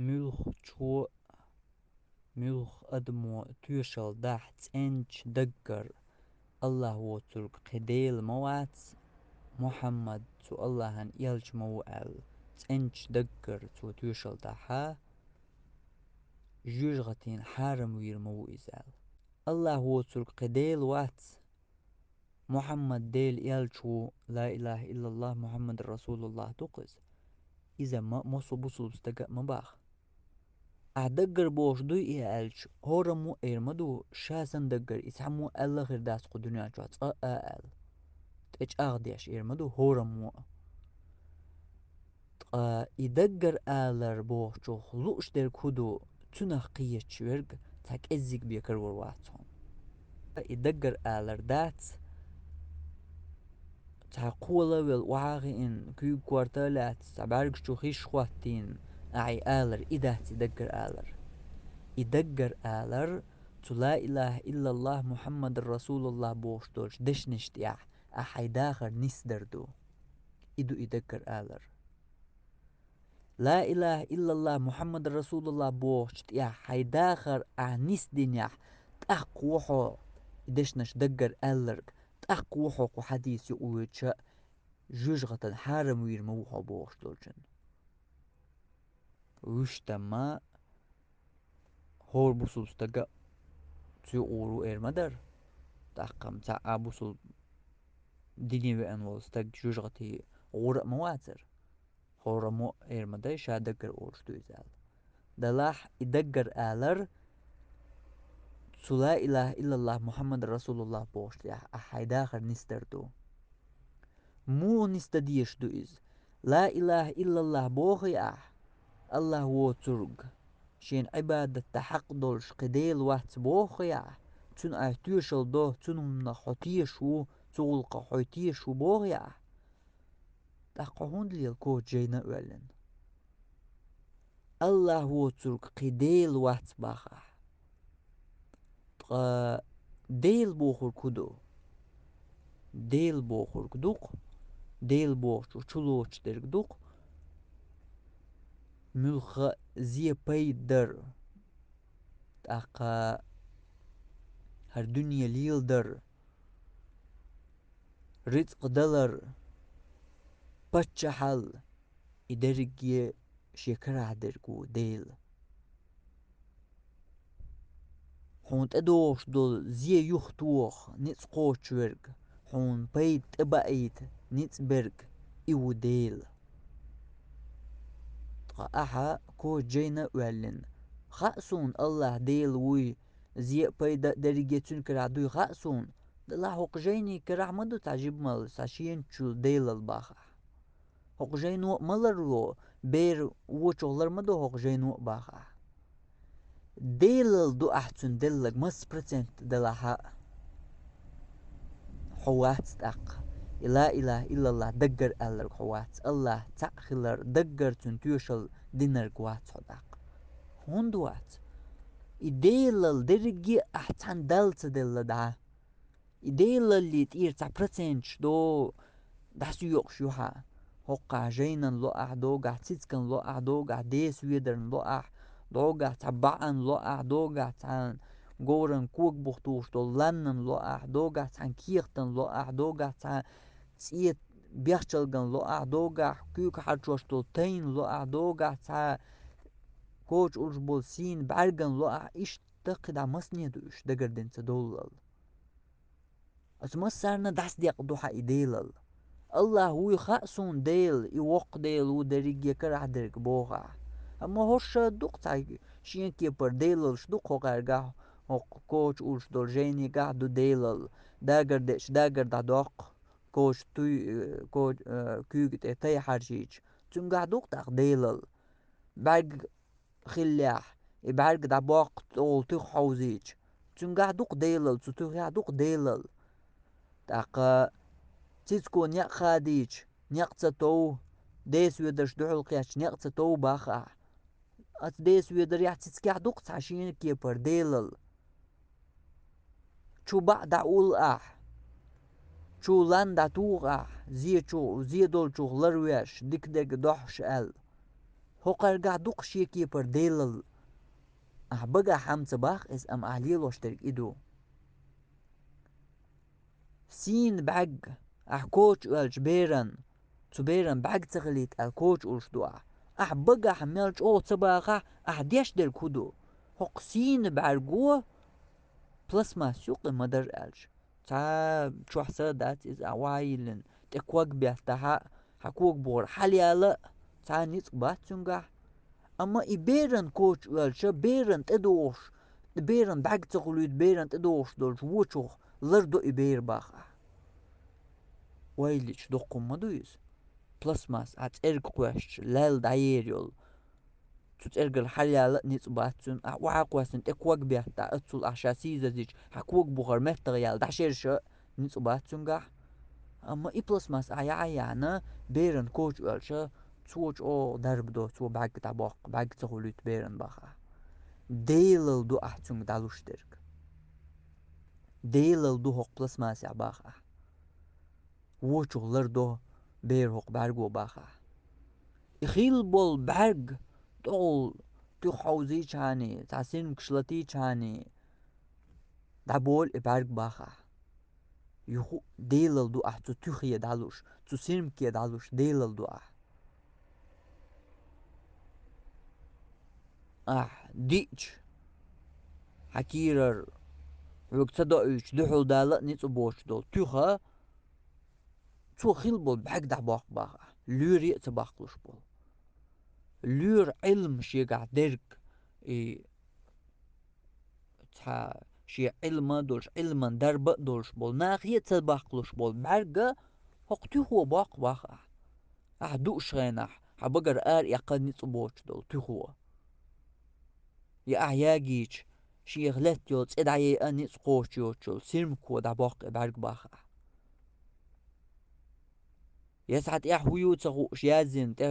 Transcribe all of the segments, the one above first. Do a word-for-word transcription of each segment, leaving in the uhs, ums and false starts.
Муьлххачо, муьлхха адамо тоьшалла дахь цӀенача даггара Аллахь воцург кхин Дела ма вац, Мухьаммад цу Аллахьан элча ма ву аьлла, цӀенача даггара цо тоьшалла дахь, жоьжахатин хьарам вийр ма ву иза аьлла. Аллахь воцург кхин Дела вац, Мухьаммад Делан элча ву, ла илахьа иллаллахь Мухьаммад расулуллахь ду-кх иза. Иза ма, массо бусулба стага а ма боху. Ахь даггара бохуш дуй и аьлча, хӀораммо а эр ма ду, ша санна даггара и цхьаммо аьлла хир дац кху дуьнен чохь цкъа а аьлла. ТӀечӀагӀдеш эр ма ду хӀораммо а. Ткъа и даггара алар бохучух лууш дерг хӀун ду, цунах кхеташ верг цхьа кӀеззиг бен карор вац хьуна. И даггара алар дац, цхьа кхола а велла, охьа а хиъна, куьйга корта а лаьцна, цхьа бӀаьргаш чу хиш а хӀоттийна, ахь и алар, и дац и даггара алар. И даггара алар цу ла илахьа иллаллахь Мухьаммад расулуллахь бохуш долчу дешнаш тӀехь ахь хьайн дахар нисдар ду. И ду и даггара алар. Ла илахьа иллаллахь Мухьаммад расулуллахь бохучу тӀехь хьайн дахар ахь нисдинехь, тӀаккха ву хьо и дешнаш даггара аьлларг, тӀаккха ву хьо кху хьадис юкъа воьдуш а, жоьжахатан хьарам вийр ма ву хьо бохуш долчун. Вуьштамма хӀора бусулба стага цу юкъа гӀур ву эр ма дара. ТӀаккха-м цхьа а бусулба дине веана волу стаг жоьжахати гӀур а ма вацара. ХӀораммо а эр ма дай, ша даггара олуш ду иза аьлла. Делахь и даггара алар цу ла илахьа иллаллахь Мухьаммад расулуллахь бохуш тӀехь ахь хьайн дахар нисдар ду. Муха нисдан дезаш ду иза? Ла илахьа иллаллахь бохий ахь? Аллахь воцург, шена Ӏибадат дан хьакъ долуш кхин Дела вац бохий ахь? Цунна ахь тоьшалла до, цунах хьо тешаш ву, цу гӀуллакхах хьо тешаш ву бохий ахь? ТӀаккха хьо хӀунда лела коча жайна а оьллина? Аллахь воцург кхин Дела вац боху ахь. Ткъа Дела бохург хӀун ду? Дела бохург ду-кх, Дела бохучух чулоцуш дерг ду-кх муьлхха а зе пайда дар, тӀаккха хӀара дуьне леладар, рицкъ далар, паччахьалла, и дерриге шен карахь дерг ву Дела. Хьуна тӀедогӀуш долу зе юхатоха ницкъ кхочуш верг, хьуна пайда тӀебаийта ницкъ берг, и ву Дела. Ткъа ахьа коча жайна а оьллина, хаьа суна Аллахь Дела вуй, зе а пайда а дерриге цуьнан карахь дуй хаьа суна, делахь хӀокху жайни карахь ма ду цхьа жимма, цхьа шена чу Делал боху ахь. ХӀокху жайно а ма ларло, бер вочух лар ма до хӀокху жайно а боху ахь. Делал ду ахь цуьнан делларг, масса процент делахь а. Хьо вац тӀаккха и ла илахьа иллаллахь даггара аьлларг хьо вац, Аллахь цхьаъ хилар даггара цуьнан тоьшалла динарг вац хьо тӀаккха. ХӀунда вац? И Делал дерриге а ахь цхьаьна Далла ца делла дӀа. И Делаллин тӀера цхьа проценташ до дӀасоькъуш ю хьан. ХӀокхахь жайнан ло ахь догахь, цицкан ло ахь догахь, деса ведарна ло ахь догахь, цхьа бӀаьан ло ахь догахь, цхьа говран кога бух тухуш долу ланнан ло ахь догахь, цхьа кехатан ло ахь догахь, цхьа цӀе бехчалган ло ахь догахь, куьйга хьарчош долу тайна ло ахь догахь, цхьа коча уллуш болу сийна бӀаьрган ло ахь, иштта кхидӀа масане ду уьш дагардина ца доллал. Оцу массарна дӀасадекъа ду хьан и Делал. Аллахь вуй хаьа суна Дела, и воккха Дела ву дерриге карахь дерг боху ахь. Амма хӀорш а ду-кх цхьа шен кепара Делалш ду-кх хӀокхаьргахь, хӀокху коча уллуш долу жайнигахь ду Делал, дагар деъча дагар дӀадоккху, коча туй, э, ко-, э, куьйга тӀе тай хьаржийча, цуьнгахь ду-кх тӀаккха Делал. БӀаьрг хиллехь, и бӀаьрг дӀабоккху тӀехула туьха хьовзийча, цуьнгахь ду-кх Делал, цу туьхехь ду-кх Делал. ТӀаккха цицко некъ хадийча, некъ ца тов, деса ведарш дуьхьал кхетча, некъ ца тов боху ахь. Оцу деса ведарехь, цицкехь ду-кх цхьа шена кепара Делал. Чу баӀ дӀауллу ахь, чу лан дӀатуху ахь, зе чу, зе долчух ларвеш, дика дерг дохьуш аьлла. ХӀокхаргахь дукха шен кепара Делал. Ахь багахь хӀама ца бах иза, амма ахь лелош дерг и ду. Сийна бӀаьрг, ахь коча оьлча беран, цу беран бӀаьрг ца хилийта аьлла коча уллуш ду ахь. Ахь багахь мел чӀогӀа ца бахахь, ахь деш дерг хӀун ду? ХӀокху сийна бӀаьрго пластмасс юккъе ма-дарра аьлча. Цхьа чохь са дац иза, ахь охьа а йиллина, тӀе ког беттахь, хьан ког бухара хьалаяла а, цхьа ницкъ бац цуьнгахь. Амма и беран коча оьлча, беран тӀедогӀуш, беран бӀаьрг ца хуьлуьйту, беран тӀедогӀуш долчу вочух лардо и бер бах ахь. Ойла йича доккха хӀума ма ду иза. Пластмасс, ахь цӀерга кхоьссича, лаьлла дӀаер йолу. Цу цӀергара хьалаяла а ницкъ бац цуьнан, ахь охьа а кхоьссина тӀе ког беттахь, оццул ахь ша сийсазйича, хьан ког бухара меттах яьлла дӀашерша а ницкъ бац цуьнгахь. Амма и пластмасс ахь яхьа а яхьна, беран коча оьлча, цо чӀогӀа дарба до, цо бӀаьрг дӀабоккху, бӀаьрг ца хуьлуьйту беран бах ахь. Делал ду ахь цуьнга дӀалуш дерг. Делал ду хӀокху пластмассехь бах ахь. Вочух лардо бер хӀокху бӀаьрго бах ахь. И хилла болу бӀаьрг тӀехула туьха хьовзийчхьаний, цхьа синмгаш латийчхьаний, дӀаболу и бӀаьрг бах ахь. Юха а Делал ду ахь цу туьхе дӀалуш, цу синмке дӀалуш Делал ду ахь. Ахь диъча, хьан кийрара хьоьга ца доуьйтуш дуьхьал дала а ницкъ боцуш долу туьха, цо хилла болу бӀаьрг дӀабоккху бах ахь, лоьре а ца баккхалуш болу. Лоьра Ӏилма шегахь дерг, и цхьа шен Ӏилма а долуш, Ӏилман дарба а долуш болу, нахе а ца баккхалуш болу бӀаьрга хӀокху туьхо боккху бах ахь. Ахь дууш хенахь, хьан багара ара эккха ницкъ боцуш долу туьхо. Я ахь ягийча, шех летта йолу цӀе дӀаяйа ницкъ кхочуш йоцуш йолу сирмако дӀабоккху и бӀаьрг бах ахь. Я цхьа тӀехь хӀун ю ца хууш яздина, тӀе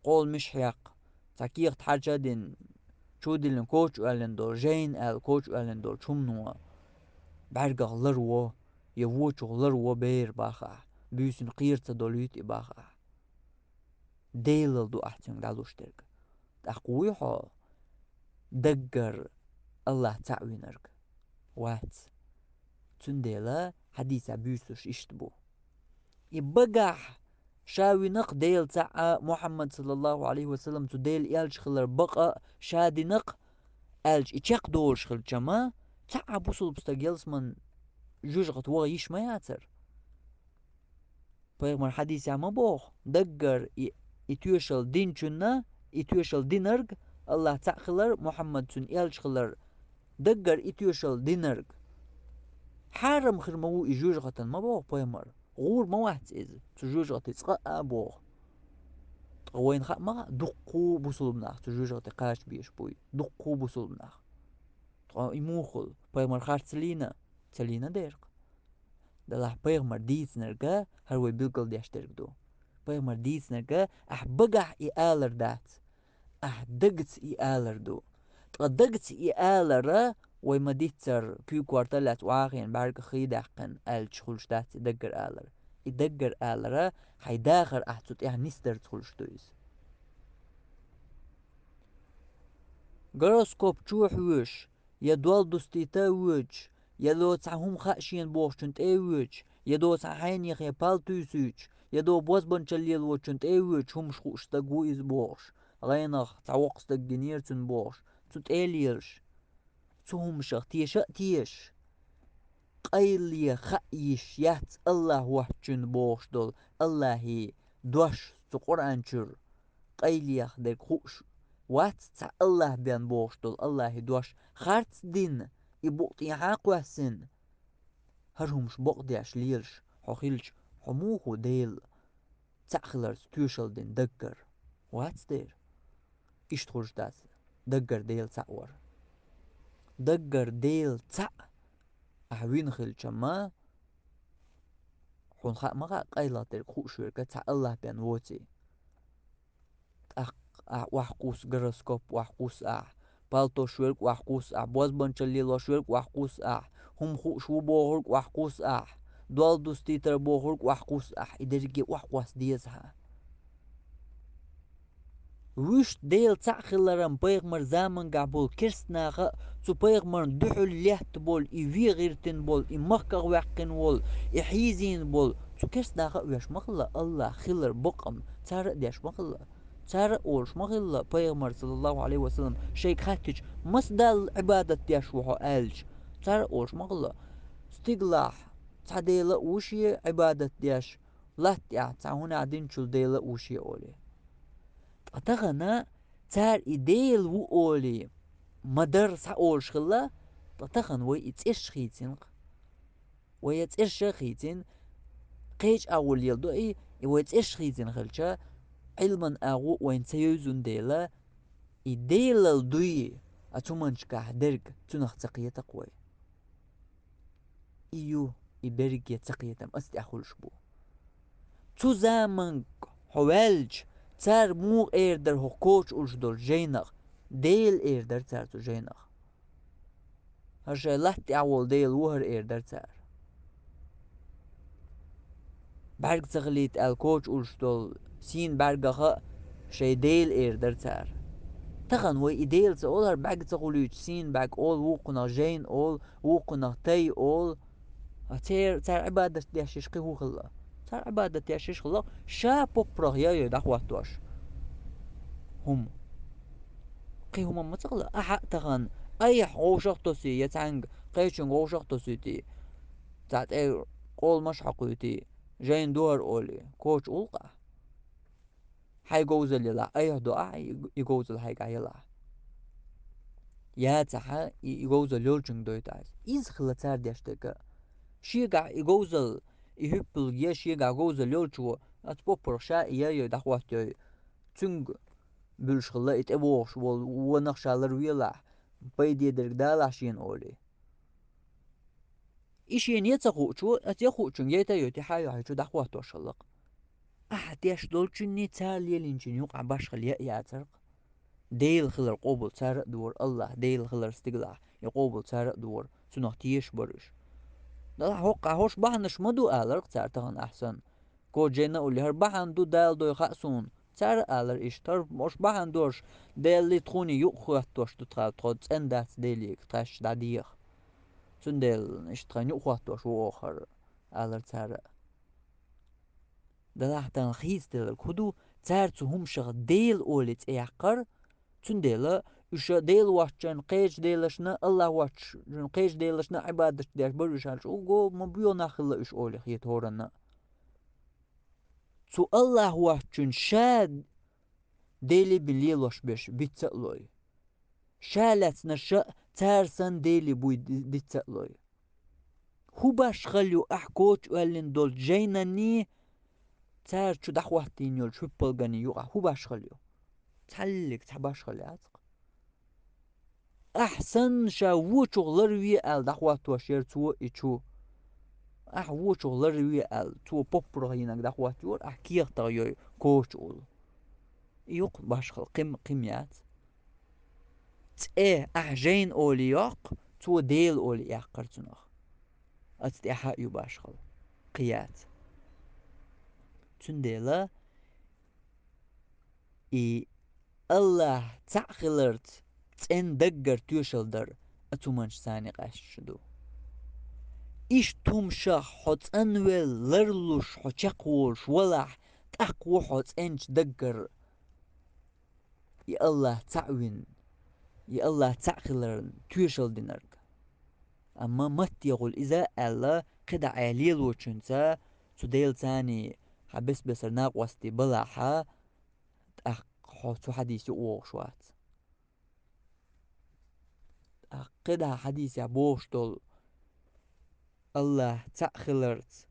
къолмаш хьекха, цхьа кехат хьарча а дина, чу а диллина коча оьллина долу, жайна аьлла коча оьллина долчу хӀумано бӀаьргах ларво, я вочух ларво бер бах ахь, буьйсанна кхера ца долуьйту и бах ахь. Делал ду ахь цуьнга дӀалуш дерг. ТӀаккха вуй хьо даггара Аллах цхьаъ винарг? Вац. Цундела хьадийца буьйсуш иштта бу. И багахь ша винакх Дела цхьаъ а, Мухьаммад саллаллаху Ӏалайхи ва саллам цу Дела элча хилар бакъ а ша динакх аьлча, и чекхдолуш хилча ма, цхьа а бусулба стаг ялсаман жоьжахате ваха йиш ма яцара. Пайхамар хьадисехь ма боху, даггара и, и тоьшалла динчунна, и тоьшалла динарг, Аллах цхьаъ хилар, Мухьаммад цуьнан элча хилар, даггара и тоьшалла динарг хьарам хир ма ву и жоьжахатан ма боху пайхамар. ГӀур ма вац иза, цу жоьжахате цкъа а боху. Ткъа вайна хаьа ма хаьа, дуккха а бусулба нах цу жоьжахате кхача безаш буй, дуккха а бусулба нах. Ткъа и муха хуьлу? Пайхамар харц лийна? Ца лийна дера-кх. Делахь пайхамар дийцинарг хӀара вай билгалдеш дерг ду. Пайхамар дийцинарг ахь багахь и алар дац, ахь дагца и алар ду. Ткъа дагца и алар вай ма-дийццара, куьйга корта а лаьцна, охьахиъна бӀаьргах хий даьккхина аьлча хуьлуш дац и даггара алар. И даггара алар хьайн дахар ахь цу тӀехь нисдарца хуьлуш ду иза. Гороскоп чу хьоьжуш, я дол дустийта а воьдуш, я до цхьа хӀума хаьа шена бохучун тӀе а воьдуш, я до цхьа хьенехе пал туьйсуьйтуш, я до бозбанчалла лелочун тӀе а воьдуш хӀумаш хууш стаг ву иза бохуш, гӀенах цхьа воккха стаг гинера цунна бохуш, цу тӀе а лелаш, цу хӀумашах теша а тешаш, къайле хаа йиш яц Аллах воцчунна бохуш долу Аллахьий дош цу Къуръан чуьра, къайлех дерг хууш вац цхьа Аллах бен бохуш долу Аллахьий дош харц дина, и букъ тӀехьа а кхоьссина, хӀара хӀумаш бакъдеш лелаш хьо хилча, хьо муха ву Дела цхьаъ хиларца тоьшалла дина даггара? Вац дера. Иштта хуьлуш дац даггара Дела цхьаъ вар. Даггара Дела цхьаъ ахь вина хилча ма, хьуна хаьа ма хаьа, къайлах дерг хууш верг цхьа Аллах бен воций. ТӀаккха ахь охьакхуссу, гороскоп охьакхуссу ахь, палтош верг охьакхуссу ахь, бозбанчалла лелош верг охьакхуссу ахь, хӀума хууш ву бохург охьакхуссу ахь, дол дустийтар бохург охьакхуссу ахь, и дерриге охьакхосса деза хьан. Вуьшта Дела цхьаъ хиларан пайхамар замангахь болу керстанаха а, цу пайхамарна дуьхьал летта болу, и вен гӀиртина болу, и махках ваьккхина волу, и хьийзийна болу, цу керстанаха а веш ма хилла Аллах хилар бакъам, цара а деш ма хилла. Цара а олуш ма хилла, пайхамар, саллаллаху Ӏалайхи ва саллам, шайга хаьттича, маса Далла Ӏибадат деш ву хьо аьлча, цара а олуш ма хилла, стигалахь цхьа Дела а ву шен Ӏибадат деш, латта тӀехь цхьа хӀунехь динчул Дела а ву шен олий. Ткъа тахана цара и Дела ву олий, ма-дарра схьа олуш хилла, ткъа тахана вай и цӀерш хийцина-кх. Вай я цӀерш а хийцина, кхечу агӀо леладо и, и вай цӀерш хийцина хилча, Ӏилман агӀо вайна ца евзина дела, и Делал дуй, а цу хӀуманашкахь дерг цунах ца кхета-кх вай. И ю, и берриге ца кхетам, аса тӀехь хуьлуш бу. Цу заманга хьо ваьлча, цара муха эр дара хӀокху коча уллуш долчу жайнах? Дела эр дара цара цу жайнах. ХӀара шайн латта тӀехь волу Дела ву хӀара эр дара цара. БӀаьрг ца хилийта аьлла коча уллуш долу сийна бӀаьргах а шайн Дела эр дара цара. Тахана вай и Дела ца олу, хӀара бӀаьрг ца хуьлуьйтуш сийна бӀаьрг олу, вукхунах жайна олу, вукхунах тай олу. А цер-, цара Ӏибадат деш йиш кхин хӀун хилла? Цара Ӏибадат деш йиш хилла, ша поппарах яй-йой дӀахӀоттош хӀума. Кхин хӀума ма ца хилла. Ахьа а тахана, айхьа вовшах а тосий, я цхьаьнга кхечуьнга вовшах а тосуьйтий, цхьа тӀе къоламаш а хьокхуьйтий, жайна ду хӀара олий, коча уллу-кх ахь. Хьайн говзалла елахь, айхьа до ахь, и, и говзалла хьайгахь елахь. Яцахь, и, и говзалла йолчуьнга дойту ахь иза. Иза хилла цара деш дерг а. Шегахь и говзалла, и хӀуьппалг я шегахь говзалла йолчо, оцу поппарах ша и яй-йой дӀахӀоттайой, цуьнга буьлуш хилла и тӀевогӀуш волу вонах ша ларвелахь, пайде дерг далахь шена олий. И шена я ца хуучо, оцу я хуучуьнга яйта а йойтий, хьан а йохьуьйту, дӀахӀоттош хилла-кх. Ахьа деш долчунний цара лелийначунний юкъахь башхалла яа яцара-кх. Дела хилар къобал цара а дора, Аллах Дела хилар стигалахь и къобал цара а дора, цунах тешаш бара уьш. Далахь хӀокхахь хӀорш бахьанаш ма ду, алара-кх цара тахана ахь санна. Коча жайна а уллий, хӀара бахьана ду, Дала дой хаьа суна. Цара а алара иштта, хӀара хӀорш бахьана дорш, Делий тхуний юкъахӀоттош ду тхан, тхо цӀена дац Делига, тхаьш дӀадеха. Цундела иштта тхан юкъахӀоттош ву оха хӀара, алара цара а. Далахь тахана хийцаделларг хӀун ду, цара цу хӀумашах Дела олий цӀе яккхар, цундела уьш Дела воцчун кхечу делашна, Аллах воцчун кхечу делашна Ӏибадат деш бара уьш аьлча, угу, ма боьха нах хилла уьш олий хета хӀоранна а. Цу Аллах воцчун ша Делий бина лелош берш бицца а лой. Ша лаьцнарш а цара санна Делий буй ди-, дицца а лой. ХӀун башхалла ю ахь коча оьллина долчу жайнанний, цара чу дӀахӀоттийна йолчу хӀуьппалганний юкъахь хӀун башхалла ю? Цхьаллиг цхьа башхалла яц-кх. Ахь санна ша вочух ларве аьлла дӀахӀоттош яра цо и чу. Ахь вочух ларве аьлла, цо поппарах йинарг дӀахӀоттайора, ахь кехатах йой коча уллу. И юкъ башхалла, кхин, кхин яц. ЦӀе ахь жайна олий йоккху, цо Дела олий яккхар цунах. Оцу тӀехь а ю башхалла, кхин яц. Цундела и Аллах цхьаъ хиларца цӀена даггара тоьшалла дар оцу хӀуманашца къаьсташ ду. Иштта хӀумашах хьо цӀанвелла, ларлуш хьо чекхволуш валахь, тӀаккха ву хьо цӀеначу даггара и Аллах цхьаъ вина, и Аллах цхьаъ хиларна тоьшалла динарг. Амма маттехула иза аьлла, кхидӀа Ӏе лелочуьнца цу Делацаний хьан бес-бесара накъостий балахьа, тӀаккха хьо цу хьадийса юкъа вогӀуш вац. ТӀаккха кхидӀа хьадийсехь бохуш долу Аллах цхьаъ хиларца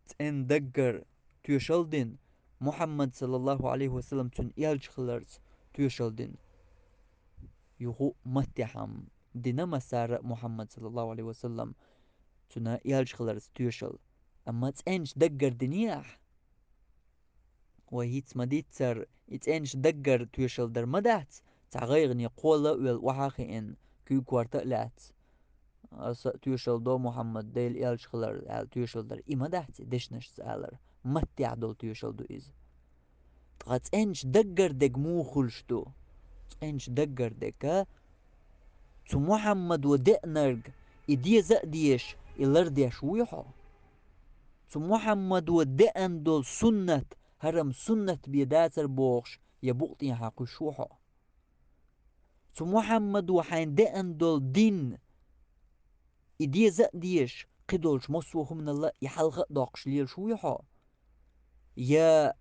цӀена даггара тоьшалла дина, Мухьаммад, саллаллаху Ӏалайхи ва саллам, цуьнан элча хиларца тоьшалла дина. Юха а маттехь-м дина массара а Мухьаммад, саллаллаху Ӏалайхи ва саллам, цуьнан элча хиларца тоьшалла. Амма цӀеначу даггара динехь, вай хӀинца ма-дийццара, и цӀеначу даггара тоьшалла дар ма дац, цхьа гӀайгӀане кхолла а велла, охьа а хиъна, куьйга корта а лаьцна, аса а тоьшалла до Мухьаммад Делан элча хилар аьлла тоьшалла дар. И ма дац и дешнашца алар. Маттехь долу тоьшалла ду иза. Ткъа цӀенача даггара дег муха хуьлуш ду? ЦӀенача даггара дег цу Мухьаммадо деанарг и деза а дезаш, и лардеш вуй хьо? Цу Мухьаммадо деана долу суннат, хӀара-м суннат бен дацара бохуш, я букъ тӀехьа кхуьссуш ву хьо? Цу Мухьаммадо хьайна деана долу дин, и деза а дезаш, кхидолчу массо а хӀуманал а и хьалха а доккхуш лелаш вуй хьо? Я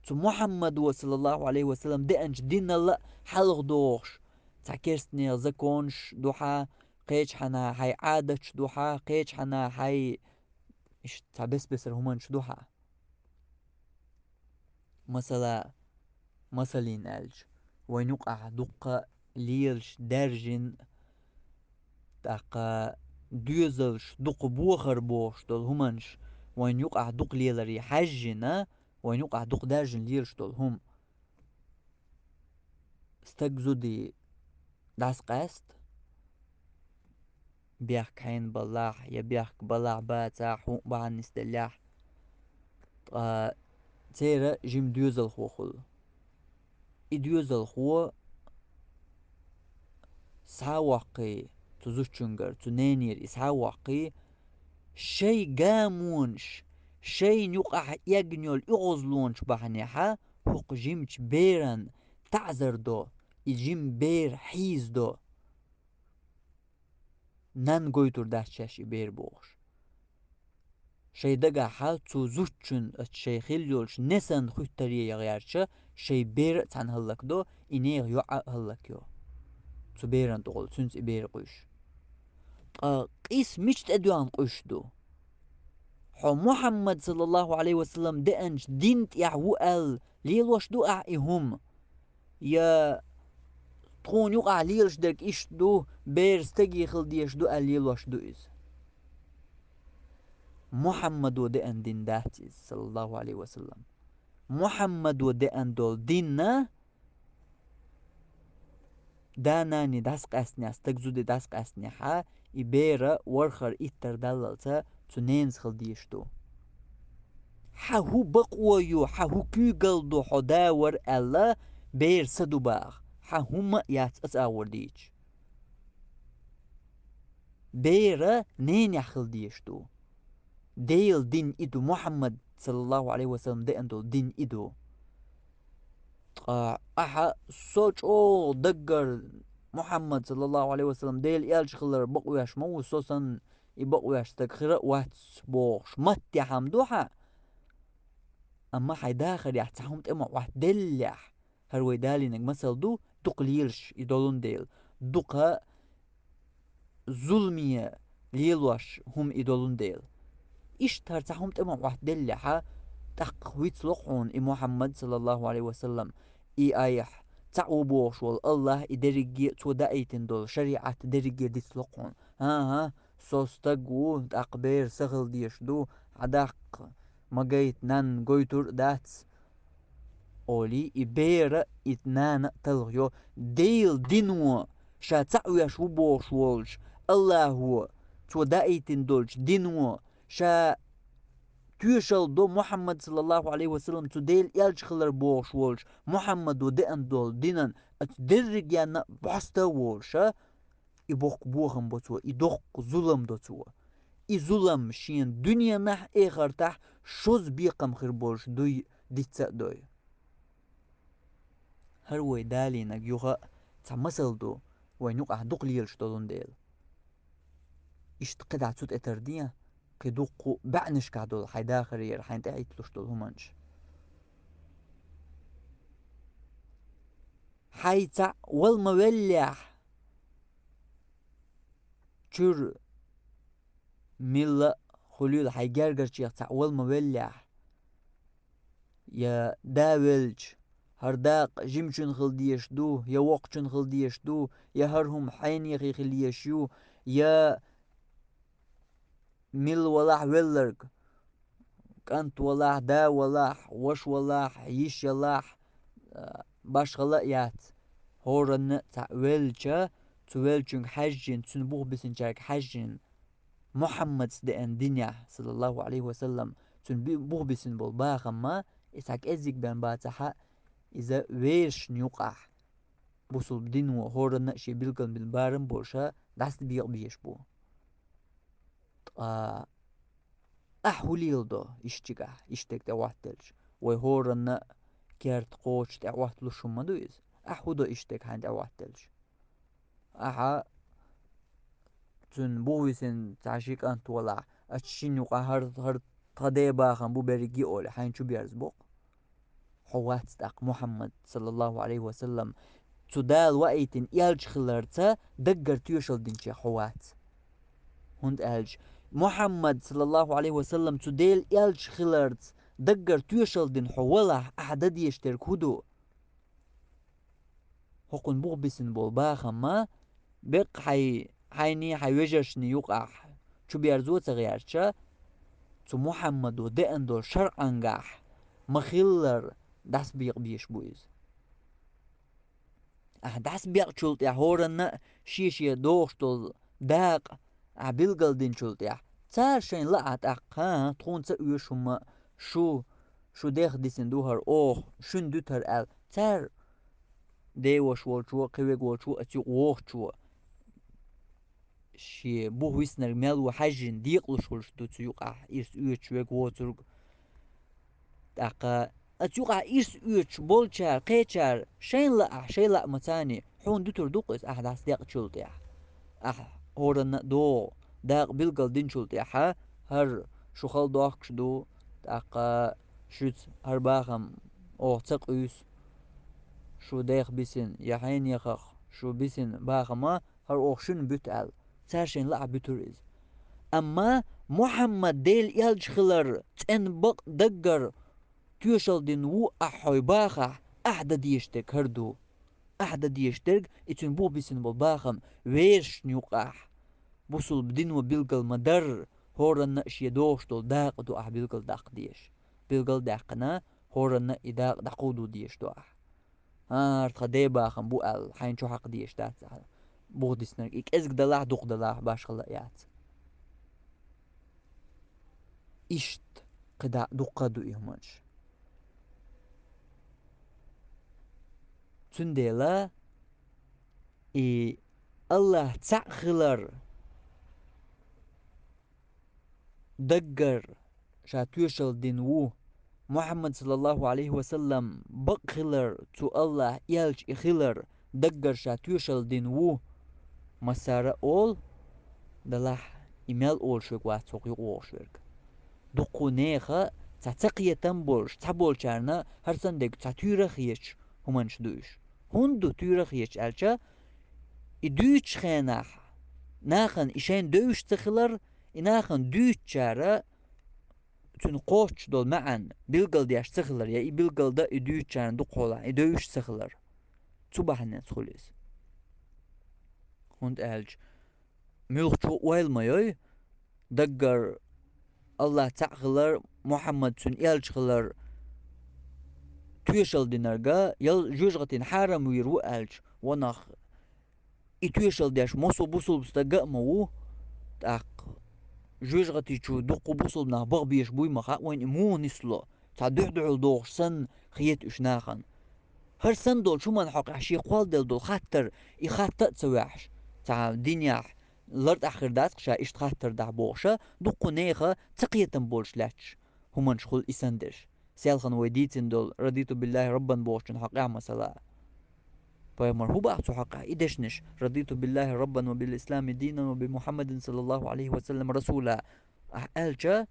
цу Мухьаммадо, саллаллаху Ӏалайхи ва саллам, деанчу динал а хьалха дохуш, цхьа керстанех законаш ду хьан, кхечахьана хьайн Ӏадаташ ду хьан, кхечахьана хьайн иштта цхьа бес-бесара хӀуманаш ду хьан? Масала, масаллина аьлча, вайн юкъахь дуккха лелаш даьржина, тӀаккха доьзалш дукха бохар бохуш долу хӀуманаш вайн юкъахь дукха леларе хьаьжжина, вайн юкъахь дукха даьржина лелаш долу хӀума. Стаг зуда дӀасакъаьста, бехк хьенан балахь я бехк балахь бацахь, хӀун а бахьана нисделлехь, ткъа церан жима доьзалхо хуьлу. И доьзалхо схьа а воккхий, цу зудчуьнгара, цу ненера и схьа а воккхий, шайн гамонаш, шайна юкъахь эгна йолу оьгӀазлонаш бахьанехьа, хӀокху жимачу беран таӀзар до, и жима бер хьийзадо. Нанна гойтур дац шаьш и бер бохуш. Шайн дагахьа цу зудчун, оцу шайн хилла йолчу несан хуьттаре ян гӀерташ, шайн бер а цхьаьна хӀаллакдо, и нехан йоӀ а хӀаллакйо. Цу беран тӀехула цуьнца и бер къуьйсуш. Ткъа къийса мича тӀедоьгӀна къуьйсуш ду? Хьо Мухьаммад, саллаллаху Ӏалайхи ва саллам, деанчу дин тӀехь ву аьлла лелош ду ахь и хӀума? Я тхуна юкъахь лелаш дерг иштта ду, бер стаге хила дезаш ду аьлла лелош ду иза? Мухьаммадо деана дин дац иза, саллаллаху Ӏалайхи ва саллам. Мухьаммадо деана долу динна да-нани дӀасакъаьстинехь, стаг зуда дӀасакъаьстинехьа, и бер ворхӀара иттар даллалца цу ненас хила дезаш ду. Хьан хӀун бакъо ю, хьан хӀун куьйгалла ду хьо да вара аьлла, бер са ду баха, хьан хӀумма а яц аса агӀор дийча. Бер ненехь хила дезаш ду. Делан дин и ду, Мухьаммад, саллаллаху Ӏалайхи ва саллам, деана долу дин и ду. Ткъа ахьа со чӀогӀа даггара Мухьаммад, саллаллаху Ӏалайхи ва саллам, Делан элча хилар бакъвеш ма ву, со санна и бакъвеш стаг хир а вац бохуш, маттехь-м ду хьан, амма хьайн дахарехь цхьа хӀума тӀе ма Ӏоттаделлехь, хӀара вай далийнарг масал ду, дукха лелаш и долун дела, дукха зуламе лелош хӀума и долун дела. Иштта хӀара цхьа хӀума тӀе ма Ӏоттаделлехьа, тӀаккха вицло-кх хьуна и Мухьаммад, саллаллаху Ӏалайхи ва саллам, и айхьа цхьаъ ву бохуш волу АллахӀ, и дерриге а цо даийтина долу шариӀат дерриге а дицло-кх хьуна. ХӀан-хӀа, со стаг ву, тӀаккха бер са хила дезаш ду, хьан даккха, ма гайта, нанна гойтур а дац, олий, и бер а, и нана а талхайо, Делан дино ша цхьаъ веш ву бохуш волчу АллахӀо, цо даийтина долчу дино, ша тоьшалла до Мухьаммад, саллаллаху Ӏалайхи ва саллам, цу Делан элча хилар бохуш волчу Мухьаммадо деана долу динан, оцу дерригенна а бӀоста а волуша, и боккха бохам бо цо, и доккха зулам до цо. И зулам шена дуьненахь а, эхартахь а шозза бекхам хир болуш дуй дицца а дой. ХӀара вай далийнарг юха а цхьа масал ду, вайн юкъахь дукха лелаш долун дела. Иштта кхидӀа цу тӀе тарден, кхин дуккха а баьӀнашкахь долу хьайн дахарера хьайна тӀехӀитталуш долу хӀуманаш. Хьайн цхьаъ вала ма веллехь, чуьра милла а хуьлийла, хьайн гергарчех цхьаъ вала ма веллехь, я да велча, хӀара дакъа жимачун хила дезаш ду, я воккхачун хила дезаш ду, я хӀара хӀума хьенехий хила езаш ю, я милла валахь велларг, кӀант валахь, да валахь, ваша валахь, йиша ялахь, а, башхала а яц. ХӀоранна а цхьаъ велча, цу веллачуьнга хьаьжжина, цуьнан бух бисинчаьрга хьаьжжина, Мухьаммадца деана динехь, саллаллаху Ӏалайхи ва саллам, цуьнан би-, бух бисина болу бахам ма, и цхьа кӀеззиг бен бацахь а, Иза вешан юкъахь бусулба дино хӀоранна а шен билгалбина барам болуша дӀасадекъа безаш бу. Ткъа ахьа хӀун леладо ишттачигахь, ишттаг тӀе хӀоттаделча? Вай хӀоранна а керта кхочуш тӀе хӀотталуш хӀума ма ду иза. Ахьа хӀун до ишттаг хьайна тӀе хӀоттаделча? Ахьа цуьнан бух висина цхьа ши кӀант волахь, ас шина юкъахь хӀара, хӀара тхан ден бахам бу берриге олий, хьайна чу берза боккху. Хьо вац тӀаккха Мухьаммад, саллаллаху Ӏалайхи ва саллам, цу Дала ваийтина элча хиларца даггара тоьшалла динчех хьо вац. ХӀунда аьлча Мухьаммад, саллаллаху Ӏалайхи ва саллам, цу Делан элча хиларца даггара тоьшалла дина хьо валахь, ахьа дан дезаш дерг хӀун ду? ХӀокхунна бух бисина болу бахам ма беккъа хьайн, хьайний, хьайн вежаршний юкъахь чу берзо а ца гӀерташ, цу Мухьаммадо деана долу шарӀангахь ма-хиллара дӀасабекъа безаш бу иза. Ахьа дӀасабекъчул тӀаьхьа хӀоранна а шен-шен догӀуш долу дакъа ахьа билгалдинчул тӀаьхьа, цара шайна лаахь тӀаккха, хӀан-хӀа, тхуна ца оьшу хӀума, шу, шу дех дисина ду хӀара оха, шуна дуьту хӀара аьлла, цара, деваш волчо, кхин верг волчо, аса юкъа вогӀучо, шен бух виснарг мел ву хьаьжжина декъалуш хуьлуш ду цу юкъахь ирс оьцуш верг воцург. ТӀаккха аса юкъахь ирс оьцуш болчара, кхечара шайна лаахь, шайн лаамца, хьуна дуьтур ду-кх иза, ахьа дӀасадекъчул тӀаьхьа. Ахьа хӀоранна а догӀу дакъа билгалдинчул тӀаьхьа, хӀара шу хала дохкуш ду, тӀаккха шуьца хӀара бахам оха ца къуьйсу, шу дех бисина, я хьенехах шу бисина бахам а, хӀара оха шуна буьту аьлла, цара шайна лаахь буьтура иза. Амма Мухьаммад Делан элча хилар цӀена бакъ даггара тоьшалла дина ву ахьа хьо бахахь, ахьа дан дезаш дерг хӀара ду. Ахьа дан дезаш дерг и цуьнан бух бисина болу бахам вешан юкъахь бусулба дино билгал ма-дарра, хӀоранна а шен догӀуш долу дакъа ду ахьа билгалдаккха дезаш. Билгалдаьккхина, хӀоранна а и дакъа дӀакховдо дезаш ду ахьа. ХӀара тхан ден бахам бу аьлла, хьайна чу хьакха дезаш дац ахьа. Бух диснарг и кӀезиг далахь, дукха далахь, башхалла а яц. Иштта кхидӀа дуккха а ду и хӀуманаш. Цундела и АллахӀ цхьаъ хилар даггара ша тоьшалла дина ву, Мухьаммад, саллаллаху Ӏалайхи ва саллам, бакъ хилар, цу АллахӀ элча и хилар даггара ша тоьшалла дина ву, массара а олу, далахь, и мел олуш верг вац хӀокху юкъа вогӀуш верг. Дуккха нехан цхьа цакхетам болуш, цхьаболчарна хӀара санна дерг цхьа туьйра а хеташ хӀуманаш ду уьш. ХӀунда ду туьйра а хеташ аьлча, и дуьйцучу хенахь нахана и шайна девзаш ца хилар, и нахана дуьйцучара цуьнан кхоччуш долу маьӀна билгалдеш ца хилар, я и билгалдан и дуьйцучарна дукхахьолахь и девзаш ца хилар. Цу бахьанца хуьлу иза. ХӀунда аьлча муьлххачо а ойла ма йой, даггара АллахӀ цхьаъ хилар, Мухьаммад цуьнан элча хилар тоьшалла динарг, ял жоьжахатин хьарам вийр ву аьлча, ванах и тоьшалла деш массо а бусулба стага а ма ву, тӀаккха жоьжахати чу дуккха бусулба нах баха безаш буй ма хаьа вайна и муха нисло, цхьа дуьхь-дуьхьал догӀуш санна хета уьш нахана. ХӀара санна долчу хӀуманна хьокъехь шен кхолладелла долу хаттар, и хатта а ца ваьхьаш, цхьа динехь лартӀахь хир дац-кх ша иштта хаттар дахь бохуша, дуккха нехан цакхетам болуш лаьтташ хӀуманаш хуьлу и санна дерш. Селхана вай дийцина долу «Радиту биллахи раббан» бохучун хьокъехь масала. Пайхамар хӀун баха цу хьокъехь и дешнаш: «Радиту биллахи раббан ва бил ислами динан ва би Мухьаммадин саллаллаху Ӏалайхи ва саллам расула». Ахьа аьлча,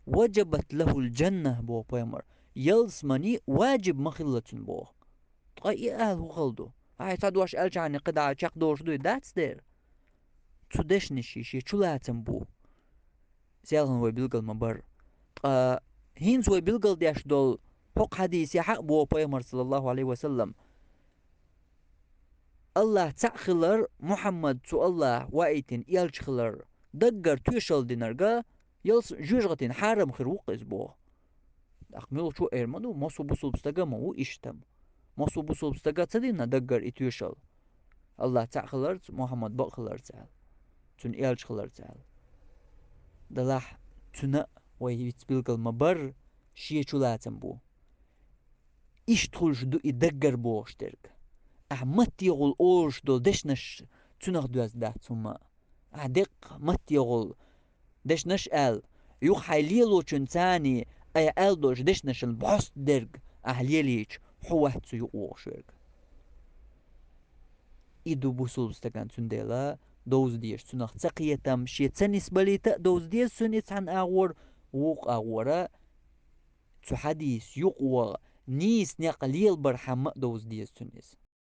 «Ваджабат лахул джанна», боху пайхамар. Ялсамани ваджиб ма хилла цуьнан боху. Ткъа и ала хӀун хала ду? Ахьа цхьа дош аьлчахьана кхидӀа чекхдолуш дуй? Дац дера. Цу дешнаший шен чулацам бу. Селхана вай билгал ма-барра. Ткъа хӀинца вай билгалдеш долу хӀокху хьадисехь а боху пайхамар, саллаллаху Ӏалайхи ва саллам, АллахӀ цхьаъ хилар, Мухьаммад цу АллахӀа ваийтина элча хилар даггара тоьшалла динарг, ялс-, жоьжахатин хьарам хир ву-кх иза боху. ТӀаккха муьлххачо а эр ма ду, массо а бусулба стага а ма ву иштта-м. Массо а бусулба стага ца дина даггара и тоьшалла? АллахӀ цхьаъ хиларца, Мухьаммад бакъ хиларца аьлла, цуьнан элча хиларца аьлла. Далахь, цуьнан а вай виц билгал ма-барра, шен чулацам бу. иштта хуьлуш ду и даггара бохуш дерг. Ахьа маттехула олуш долу дешнаш цуьнах доьзна дац хӀумма. Ахьа деккъа маттехула дешнаш аьлла, юха хьайн лелочун царний айхьа аьлла долуш дешнашан бӀост дерг ахьа лелийча, хьо вац цу юкъа вогӀуш верг. И ду бусулба стаган, цундела довза деза цунах ца кхетам, шен ца нисбалийта а довза деза цуьнан и цхьана агӀор, вукху агӀора цу хьадийса юкъа ваха, нийса некъ лелабархьама а довза деза цуьнан иза.